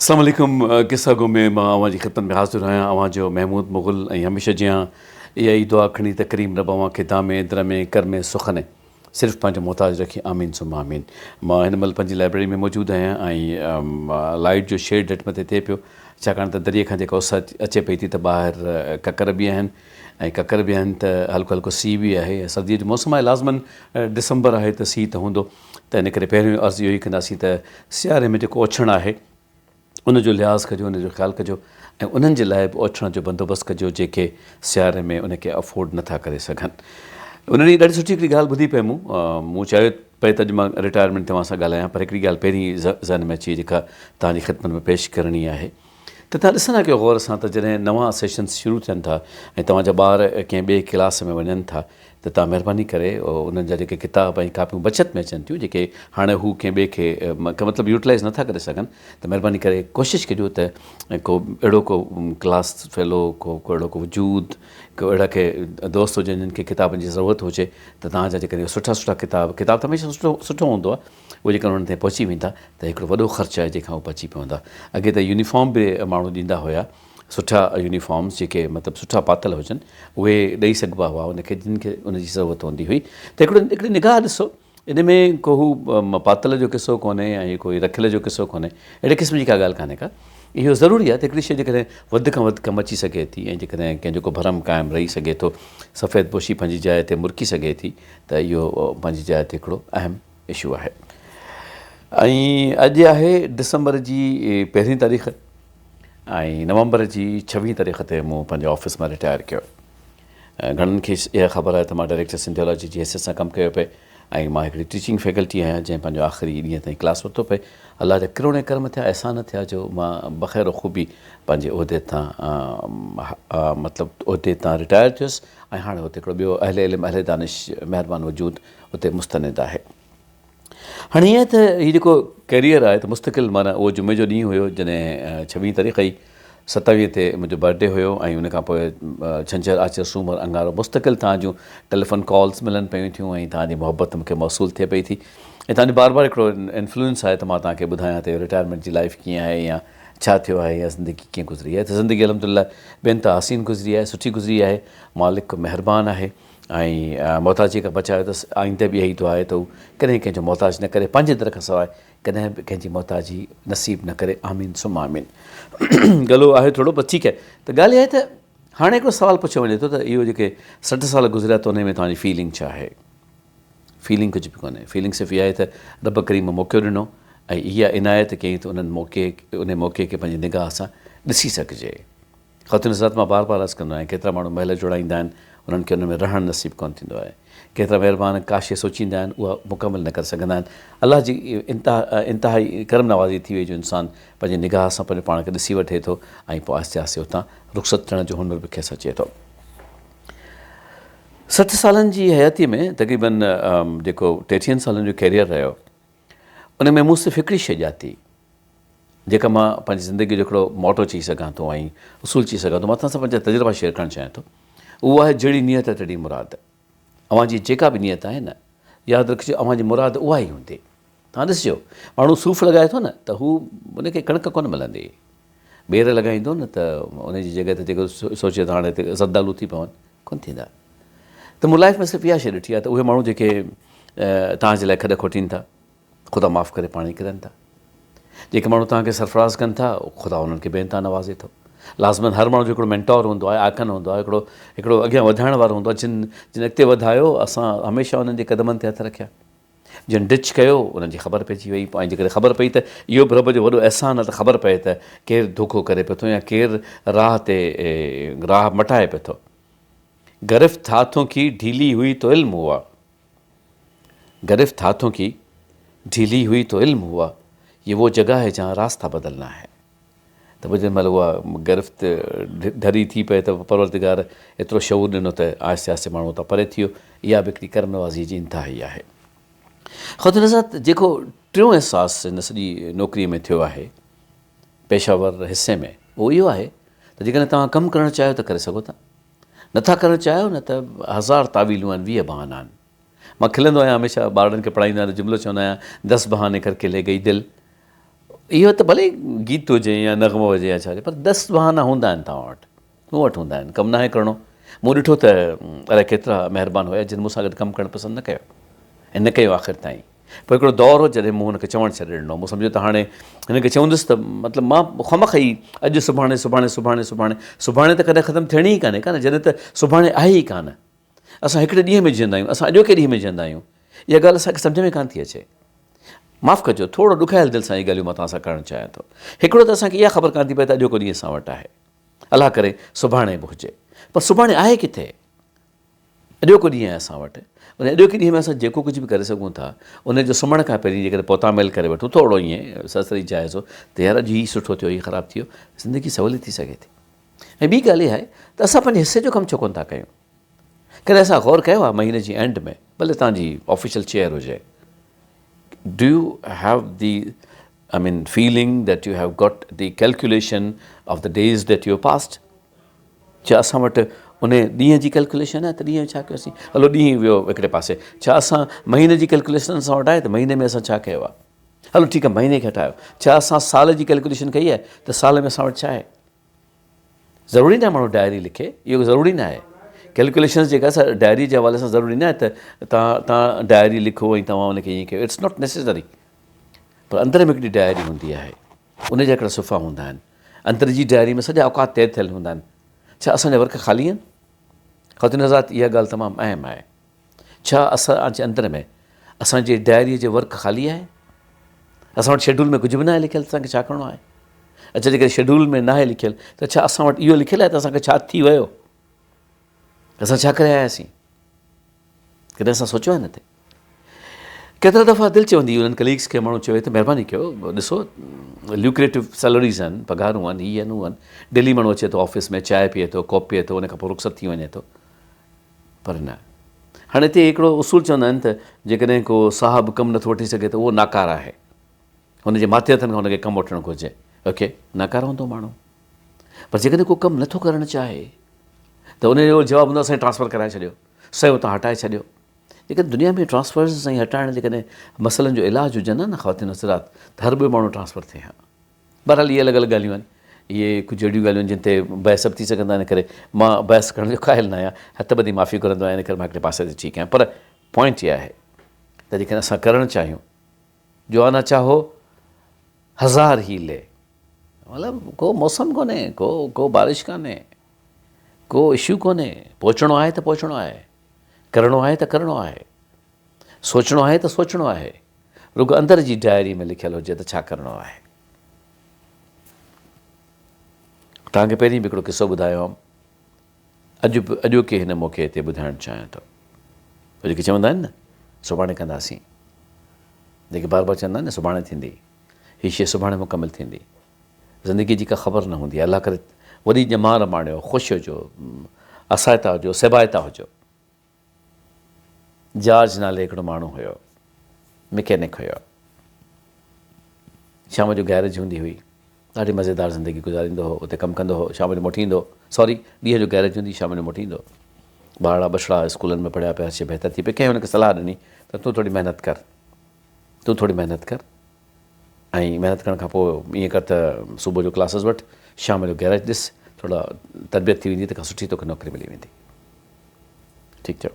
السلام عليڪم قصه گو ۾ مان اوهان جي خدمت ۾ حاضر آهيان اوهان جو محمود مغل ۽ هميشه جيان اها ئي دعا کڻي ته ڪريم رب اوهان کي دامي درمي ڪرمي سخني صرف پنهنجو محتاج رکي آمين ثم آمين مان هن مهل پنهنجي لائبريري ۾ موجود آهيان ۽ لائيٽ جو شيڊ هيٺ مٿي ٿئي پيو ڇاڪاڻ ته دريء کان جيڪا اس اچي پئي ٿي ته ٻاهر ڪڪر به آهن ۽ ڪڪر به آهن ته هلڪو هلڪو سيء به آهي ۽ سرديء جو موسم آهي لازمن ڊسمبر آهي ته سيء ته هوندو ته ان ڪري پهريون عرض اهو ئي ڪنداسين ته سياري ۾ جيڪو اوڇڻ آهي ان جو لحاظ ڪجو ان جو خيال ڪجو ۽ انهن جي لاء به اوڇڻ جو بندوبست ڪجو جيڪي سياري ۾ ان کي افورڊ نٿا ڪري سگهن. ان ڏينهن ڏاڍي سٺي هڪڙي ڳالهه ٻڌي پئي مون مون چاهيو پئي ته اڄ مان رٽائرمينٽ تي اوهان سان ڳالهايان پر هڪڙي ڳالهه پهرين ذهن ۾ اچي وئي جيڪا توهان جي خدمت ۾ پيش ڪرڻي آهي ته توهان ڏسندا ڪيو غور سان ته جڏهن نوان سيشنز شروع ٿين ٿا ۽ توهان جا ٻار ڪنهن ٻئي ڪلاس ۾ وڃن ٿا ته توهان مهرباني ڪري انهن جا جيڪي ڪتاب ۽ ڪاپيون بچت ۾ اچن ٿيون جيڪي هاڻي هو ڪنهن ٻئي کي مطلب يوٽيلائز نٿا ڪري سگهن ته مهرباني ڪري ڪوشش ڪجو ته ڪو اهڙو ڪو ڪلاس فيلو ڪو اهڙو ڪو وجود ڪو اهڙا ڪي دوست هجن جن کي ڪتابن جي ضرورت هجي ته توهان جا جيڪڏهن سٺا سٺا ڪتاب ڪتاب ته هميشه سٺو سٺو هوندو آهي اهي جيڪڏهن انهن تائين پهچي ويندا ته هڪڙو وڏو خرچ آهي جنهن کان هو بچي پوندا. اڳي ته يونيفارم به ماڻهو ڏيندا هيا، سٺا يونيفارمز جيڪي مطلب سٺا پاتل هجن اهي ڏئي سگهبا هئا ان کي جن کي ان جي ضرورت هوندي هئي ته هڪڙو هڪڙي نگاهه ڏسو ان ۾ ڪو هو پاتل جو قصو ڪونهي ۽ ڪوئي رکيل جو قصو ڪونهي اهڙي قسم جي ڪا ڳالهه ڪانهي ڪا اهو ضروري آهي ته هڪڙي شيء جيڪڏهن وڌ کان وڌ ڪم اچي سگهي ٿي ۽ جيڪڏهن ڪنهن جو ڪو ڀرم قائم رهي سگهي ٿو سفيد پوشي پنهنجي جاء تي مرڪي سگهي ٿي ته اهو پنهنجي جاء تي هڪڙو اهم اشو آهي ۽ اڄ آهي ڊسمبر جي پهرين تاريخ ۽ نومبر جي ڇويهين تاريخ تي مون پنهنجي آفيس مان رٽائر ڪيو گهڻن کي اها خبر آهي ته مان ڊائريڪٽر سنڌيالاجي جي حيثيت سان ڪم ڪيو پئي ۽ مان هڪڙي ٽيچنگ فيڪلٽي آهيان جنهن پنهنجو آخري ڏينهن تائين ڪلاس ورتو پئي الله جا ڪروڙين ڪرم ٿيا احسان ٿيا جو مان بخير و خوبي پنهنجي عهدي تان مطلب عهدي تان رٽائر ٿيس ۽ هاڻي هتي هڪڙو ٻيو اهل علم اهل دانش مهربان وجود اتي مستند آهي. هاڻي ائين ته هي جيڪو ڪيريئر آهي ته مستقل معنيٰ اهو جمعي جو ڏينهن هيو جڏهن ڇويهين تاريخ ئي ستاويهه تي منهنجو برٿ ڊي هيو ۽ ان کان پوء ڇنڇر آچر سومر اڱارو مستقل توهان جون ٽيليفون ڪالز ملن پيون ٿيون ۽ توهان جي محبت مون کي موصول ٿئي پئي ٿي ۽ توهان جو بار بار هڪڙو انفلوئنس آهي ته مان توهان کي ٻڌايان ته رٽائرمينٽ جي لائف ڪيئن آهي يا ڇا ٿيو آهي يا زندگي ڪيئن گذري آهي ته زندگي الحمدلله بي انتها حسين گذري آهي سٺي گذري آهي مالڪ مهربان آهي ۽ محتاجيء کان بچايو اٿس، آئنده به اها ئي دعا آهي ته هو ڪڏهن ڪنهن جو محتاج نه ڪري، پنهنجي در کان سواء ڪڏهن به ڪنهن جي محتاجي نصيب نه ڪري، آمين ثم آمين. گلو آهي ٿورو پر ٺيڪ آهي ته ڳالهه اها آهي ته هاڻي هڪڙو سوال پڇيو وڃي ٿو ته اهو جيڪي 60 سال گذريا ته انهي ۾ توهان جي فيلنگ ڇا آهي؟ فيلنگ ڪجهه به ڪونهي، فيلنگ صرف اها آهي ته رب ڪريم موقعو ڏنو ۽ اها عنايت ڪيائين ته انهن موقعي انهي موقعي کي پنهنجي نگاهه سان ڏسي سگهجي. خواتين حضرات مان بار بار عرض ڪندو آهيان ڪيترا ماڻهو محل جوڙائيندا آهن انهن کي انهن ۾ رهڻ نصيب ڪونه ٿيندو آهي ڪيترا مهربان ڪا شيء سوچيندا آهن اها مڪمل نه ڪري سگهندا آهن الله جي انتهائي ڪرم نوازي ٿي وئي جو انسان پنهنجي نگاهه سان پنهنجو پاڻ کي ڏسي وٺي ٿو ۽ پوء آهستي آهستي اتان رخصت ٿيڻ جو هنر به کيس اچي ٿو. 60 سالن جي حياتي ۾ تقريبن جيڪو ٽيٽيهن سالن جو ڪيريئر رهيو ان ۾ مون صرف هڪڙي شيء ڄاتي جيڪا مان پنهنجي زندگيء جو هڪڙو موٽو چئي سگهان ٿو ۽ اصول چئي سگهان ٿو، مان توهان سان پنهنجا تجربا شيئر ڪرڻ چاهيان ٿو، اهو آهي جهڙي نيت تهڙي مراد. اوهان جي جيڪا به نيت آهي نه، ياد رکجو اوهان جي مراد اها ئي هوندي. توهان ڏسجو، ماڻهو صوف لڳائي ٿو نه ته هو ان کي ڪڻڪ ڪونه ملندي. ٻير لڳائيندو نه ته ان جي جڳهه تي جيڪو سوچي ته هاڻي هتي زردالو ٿي پون، ڪونه ٿيندا. ته مون لائف ۾ صرف اها شيء ڏٺي آهي ته اهي ماڻهو جيڪي توهان جي لاء کڏ کوٽين ٿا، خدا معاف ڪري پاڻ ئي ڪرن ٿا. جيڪي ماڻهو توهان کي سرفراز ڪن ٿا خدا انهن کي بي انتها نوازي ٿو. لازماً هر ماڻهو جو هڪڙو مينٽور هوندو آهي، آڪن هوندو آهي، هڪڙو هڪڙو اڳيان وڌائڻ وارو هوندو آهي، جن جن اڳتي وڌايو اسان هميشه انهن جي قدمن تي هٿ رکيا. جن ڊچ ڪيو انهن جي خبر پئجي وئي ۽ جيڪڏهن خبر پئي ته اهو به رب جو وڏو احسان آهي ته خبر پئي ته ڪير ڌوڪو ڪري پيو ٿو يا ڪير راهه تي راهه مٽائي پيو ٿو. گرفت هاٿون ڪي ڍيلي هئي تو علم هئا. گرفت هاٿون ڪي ڍيلي هئي تو علم هئا يه وو جگه هي جهان راسته بدلنا هي ته پوء جنهن مهل اها گرفت ڍري ٿي پئي ته پروردگار ايترو شعور ڏنو ته آهستي آهستي ماڻهو اتان پري ٿي ويو اها به هڪڙي ڪرم نوازي جي انتها ئي آهي. خواتين حضرات جيڪو ٽيون احساس هن سڄي نوڪري ۾ ٿيو آهي پيشه ور حصي ۾ اهو اهو آهي ته جيڪڏهن توهان ڪم ڪرڻ چاهيو ته ڪري سگهو ٿا نٿا ڪرڻ چاهيو نه ته هزار تاويلون آهن 20 بهانا آهن. مان کلندو آهيان هميشه ٻارڙن کي پڙهائيندو آهيان ته جملو چوندو آهيان دس بهاني ڪر ڪي لي گئي دل. اهو ته ڀلي گيت هجي يا نغمو هجي يا ڇا هجي پر دس بهانا هوندا آهن توهان وٽ، مون وٽ هوندا آهن، ڪم ناهي ڪرڻو. مون ڏٺو ته الائي ڪيترا مهربان هيا جن مون سان گڏ ڪم ڪرڻ پسند نه ڪيو ۽ نه ڪيو آخر تائين. پوء هڪڙو دور هو جڏهن مون هن کي چوڻ ڇڏي ڏنو. مون سمجهيو ته هاڻي هن کي چوندس ته مطلب مان خوامخواه ئي اڄ سڀاڻي سڀاڻي سڀاڻي سڀاڻي سڀاڻي ته ڪڏهن ختم ٿيڻي ئي ڪانهي ڪانه جڏهن ته سڀاڻي آهي ئي ڪانه. اسان هڪڙي ڏينهن ۾ جيئندا آهيون، اسان اڄوڪي ڏينهن ۾ جيئندا آهيون. اها ڳالهه اسان کي سمجهه ۾ ڪانه ٿي اچي. معاف ڪجو، ٿورو ڏکايل دل سان اهي ڳالهيون مان توهان سان ڪرڻ چاهيان ٿو. هڪڙو ته اسان کي اها خبر ڪانه ٿي پئي ته اڄوڪو ڏينهن اسان وٽ آهي. الله ڪري سڀاڻي به هجي. پر سڀاڻي آهي ڪٿي؟ اڄوڪو ڏينهن آهي اسان وٽ. ان اڄوڪي ڏينهن ۾ اسان جيڪو ڪجهه به ڪري سگهون ٿا، ان جو سمهڻ کان پهرين جيڪڏهن پوتاميل ڪري وٺون، ٿورو ائين سرسري جائزو ته يار اڄ هي سٺو ٿيو، هي خراب ٿي ويو، زندگي سولي ٿي سگهي ٿي. ۽ ٻي ڳالهه اها آهي ته اسان پنهنجي حصي جو ڪم ڇو ڪونه ٿا ڪيون؟ ڪڏهن اسان غور ڪيو آهي مهيني جي اينڊ ۾ ڀلي توهان جي آفيشل چيئر هجي do you have the I mean feeling that you have got the calculation of the days that you passed ڇا اسان وٽ ان ڏينهن جي ڪيلڪوليشن آهي ته ڏينهن ڇا ڪيوسين هلو ڏينهن ويو هڪڙي پاسي ڇا اسان مهيني جي ڪيلڪوليشن اسان وٽ آهي ته مهيني ۾ اسان ڇا ڪيو آهي هلو ٺيڪ آهي مهيني کي هٽايو ڇا اسان سال جي ڪيلڪوليشن ڪئي آهي ته سال ۾ اسان وٽ ڇا آهي ضروري ناهي ماڻهو ڊائري لکي اهو ضروري ناهي ڪيلڪوليشنز جيڪا سا ڊائري جي حوالي سان ضروري ناهي ته توهان توهان ڊائري لکو ۽ توهان ان کي ائين ڪيو it's not necessary پر اندر ۾ هڪڙي ڊائري هوندي آهي ان جا هڪڙا صفحا هوندا آهن اندر جي ڊائري ۾ سڄا اوقات طئي ٿيل هوندا آهن ڇا اسان جا ورق خالي آهن خواتين حضرات اها ڳالهه تمام اهم آهي ڇا اسان جي اندر ۾ اسان جي ڊائريء جو ورق خالي آهي؟ اسان وٽ شيڊول ۾ ڪجهه به ناهي لکيل ته اسان کي ڇا ڪرڻو آهي؟ اڇا جيڪڏهن شيڊول ۾ ناهي لکيل ته ڇا اسان وٽ اهو لکيل آهي ته اسان کي ڇا ٿي ويو؟ اسان ڇا ڪري آياسين؟ ڪڏهن اسان سوچيو آهي نه تي ڪيترا دفعا دل چوندي انهن ڪليگس کي ماڻهو چوي ته مهرباني ڪيو ڏسو لوڪريٽو سيلريز آهن پگهارون آهن هي آهن هو آهن ڊيلي ماڻهو اچي ٿو آفيس ۾ چانهه پيئي ٿو ڪوپ پيئي ٿو ان کان پوء رخصت ٿي وڃي ٿو پر نه. هاڻي هتي هڪڙو اصول چوندا آهن ته جيڪڏهن ڪو صاحب ڪم نٿو وٺي سگهي ته اهو ناڪاره آهي. هن جي ماتحتن کان هن کي ڪم وٺڻ گهرجي. اوڪي، ناڪاره هوندو ماڻهو. پر جيڪڏهن ڪو ڪم نٿو ڪرڻ چاهي ته ان جو جواب هوندو آهي سائين ٽرانسفر ڪرائي ڇڏيو، سائين اتان هٽائي ڇڏيو. جيڪڏهن دنيا ۾ ٽرانسفرز ۽ هٽائڻ جيڪڏهن مسئلن جو علاج هجن ها نه خواتين حضرات ته هر ٻيو ماڻهو ٽرانسفر ٿئي ها. بهرحال اهي الڳ الڳ ڳالهيون آهن. اهي ڪجهه اهڙيون ڳالهيون آهن جن تي بحث به ٿي سگهندا آهن ان ڪري مان بحث ڪرڻ جو قائل نه آهيان. هٿ ٻڌي معافي گهرندو آهيان ان ڪري مان هڪڙي پاسي تي ٺيڪ آهيان پر پوائنٽ اها آهي ته جيڪڏهن اسان ڪرڻ چاهيون جو آنا چاهو هزار هيلي مطلب ڪو موسم ڪونهي ڪو ڪو بارش ڪانهي ڪو اشو ڪونهي پهچڻو آهي ته پهچڻو آهي ڪرڻو آهي ته ڪرڻو آهي سوچڻو آهي ته سوچڻو آهي رڳو اندر جي ڊائري ۾ لکيل هجي ته ڇا ڪرڻو آهي. توهان کي پهرين به هڪڙو قصو ٻڌايو هئم، اڄ به اڄوڪي هن موقعي تي ٻڌائڻ چاهيان ٿو. هو جيڪي چوندا آهن نه سڀاڻي ڪنداسين، جيڪي بار بار چوندا آهن نه سڀاڻي ٿيندي، هي شيء سڀاڻي مڪمل ٿيندي. زندگيء جي ڪا خبر نه هوندي آهي. الله ڪري وڏي ڄمار ماڻيو، خوش هجو، آسائتا هجو، سيبائتا هجو. جارج نالي هڪڙو ماڻهو هيو. مڪينڪ هيو. شام جو گئريج هوندي هئي. ڏاڍي مزيدار زندگي گذاريندو هو. اتي ڪم ڪندو هو. شام جو موٽي ايندو هو. سوري ڏينهن جو گئريج هوندي شام جو موٽي ايندو هو. ٻارڙا ٻچڙا اسڪولن ۾ پڙهيا پيا سي بهتر ٿي پيا. ڪنهن هن کي صلاح ڏني ته تون ٿوري محنت ڪر. تون ٿوري محنت ڪر ۽ محنت ڪرڻ کان پوء ائين ڪر ته صبح جو ڪلاسز وٺ، شام جو گئريج ڏس، ٿورا تربيت ٿي ويندي ته ڪا سٺي توکي نوڪري ملي ويندي. ٺيڪ ٿيو.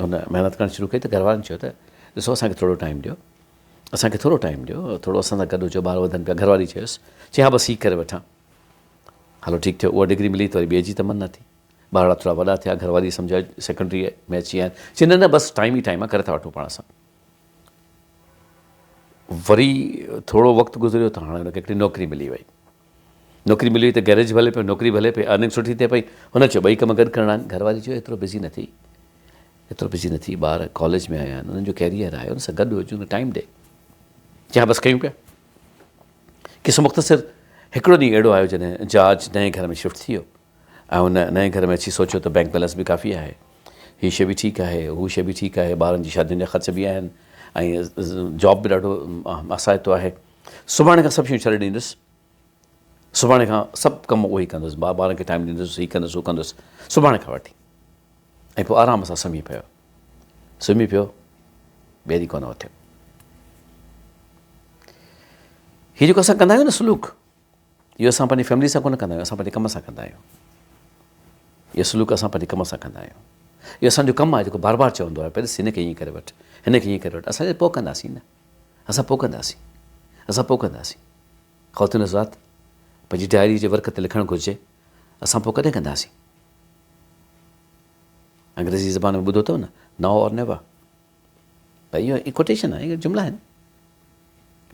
هن محنت ڪرڻ شروع ڪئي ته گهر وارن چيو ته ڏسو اسان کي ٿورو ٽائيم ڏيو، اسان کي ٿورو ٽائيم ڏيو، ٿورو اسان سان گڏ هجو، ٻار وڌن پيا. گهر واري چيس، چي ها بس هي ڪري وٺان. هلو ٺيڪ ٿيو، اها ڊگري ملي ته وري ٻئي جي تمنا ٿي. ٻارڙا ٿورا وڏا ٿيا، گهر واري سمجهايو سيڪنڊري ۾ اچي ويا آهن. چي نه نه بس ٽائيم ئي ٽائيم آهي، ڪري ٿا وٺون پاڻ سان. وري ٿورو وقت گذريو ته هاڻي هن کي هڪڙي نوڪري ملي وئي. نوڪري ملي وئي ته گئريج به هلي پيو، نوڪري به هلي پئي، ارننگ سٺي ٿئي پئي. هن چيو ٻئي ڪم گڏ ڪرڻا آهن. گهر واري چيو ايترو بزي نه ٿي، ايترو بزي نه ٿي، ٻار ڪاليج ۾ آيا آهن، انهن جو ڪيريئر آهي، ان سان گڏ هج، ان کي ٽائيم ڏي. چيائين ها بس ڪيون پيا. قصو مختصر، هڪڙو ڏينهن اهڙو آيو جڏهن جارج نئين گهر ۾ شفٽ ٿي ويو. ۽ هن نئين گهر ۾ اچي سوچيو ته بئنڪ بئلنس به ڪافي آهي، هي شيء به ٺيڪ آهي، هو شيء به ٺيڪ آهي، ٻارن جي شادين جا خرچ به آهن ۽ جاب به ڏاڍو آسائتو آهي. سڀاڻي کان سڀ شيون ڇڏي ڏيندس، سڀاڻي کان سڀ ڪم اهو ئي ڪندس، ٻارن کي ٽائيم ڏيندس، هي ڪندس، هو ڪندس، سڀاڻي کان وٺي. ۽ پوء آرام سان سمهي پيو. سمهي پيو، ٻئي ڏينهن ڪونه اٿيو. هي جيڪو اسان ڪندا آهيون نه سلوڪ، اهو اسان پنهنجي فيملي سان ڪونه ڪندا آهيون، اسان پنهنجي ڪم سان ڪندا آهيون. اهو سلوڪ اسان پنهنجي ڪم سان ڪندا آهيون. اهو اسان جو ڪم آهي جيڪو بار بار چوندو آهي، ڏس هن کي ائين ڪري وٺ، هن کي ائين ڪري وٺ. اسان پوء ڪنداسين نه، اسان پوء ڪنداسين، اسان پوء ڪنداسين. خواتين حضرات، پنهنجي ڊائري جي ورق تي لکڻ گهرجي، اسان پوء ڪڏهن ڪنداسين؟ انگريزي زبان ۾ ٻڌو اٿو نه، نائو اور نيور. ڀائي اهو ڪوٽيشن آهي، جملا آهن.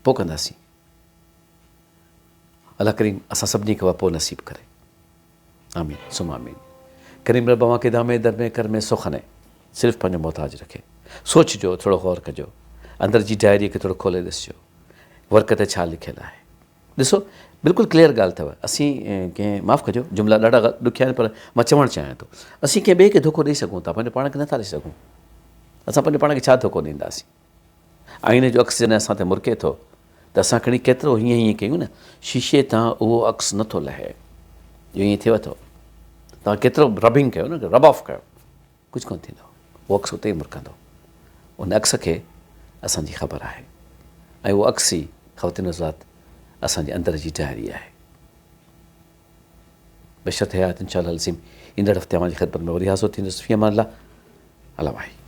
پوء ڪنداسين. الله ڪريم اسان سڀني کي اها پوء نصيب ڪري. آمين ثم آمين. ڪريم رب اوهان کي دامي در ۾ ڪر ۾ سخن صرف پنهنجو محتاج رکي. سوچجو، ٿورو غور ڪجو. اندر جي ڊائري کي ٿورو کولي ڏسجو. ورق تي ڇا لکيل آهي. ڏسو بلڪل ڪليئر ڳالهه اٿو. اسين ڪنهن معاف ڪجو جملا ڏاڍا ڏکيا آهن پر مان چوڻ چاهيان ٿو. اسين ڪنهن ٻئي کي ڌوڪو ڏئي سگهون ٿا پنهنجو پاڻ کي نٿا ڏئي سگهون. اسان پنهنجو پاڻ کي ڇا ڌوڪو ڏينداسين. آئيني جو عڪس جڏهن اسان تي مرڪي ٿو ته اسان کڻي ڪيترو هيئن هيئن ڪيون نه شيشي تان اهو عڪس نٿو لهي. اهو ائين ٿئي ٿو. توهان ڪيترو ربنگ ڪيو نه رب آف ڪيو ڪجهه ڪونه ٿيندو. اهو عڪس اتي ئي مرڪندو. ان عڪس کي اسان جي خبر آهي ۽ اهو عڪس ئي خواتين حضرات اسان جي اندر جي ڊائري آهي. بشرط حيات انشاء الله العظيم ايندڙ هفتي اوهان جي خدمت ۾ وري حاضر ٿيندس. في امان الله. الله واهي.